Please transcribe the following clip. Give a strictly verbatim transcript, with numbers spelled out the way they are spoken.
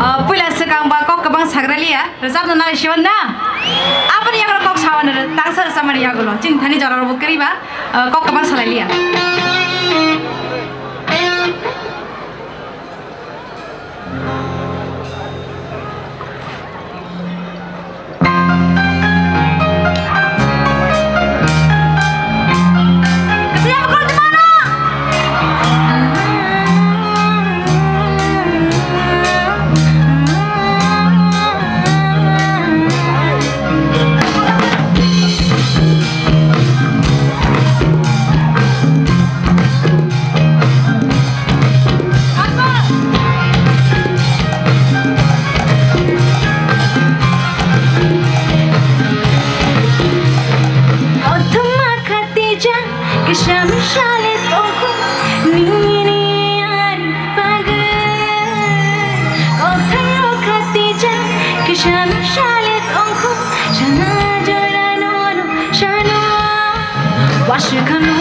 Ah, puila swkang ba kok kwbang sagra liya, rwchapna nai siwan na? Aboni yagra kok sawan tangsa rwchapmani yagulo. Chini thani jora rok bo kwrwi ba, ah, kok kwbang salai liya. Kothoma khatijak kisa misale tongkho nini ari bagwi. Kothoma khatijak kisa misale tongkho sana jora nono sano. Waswkhano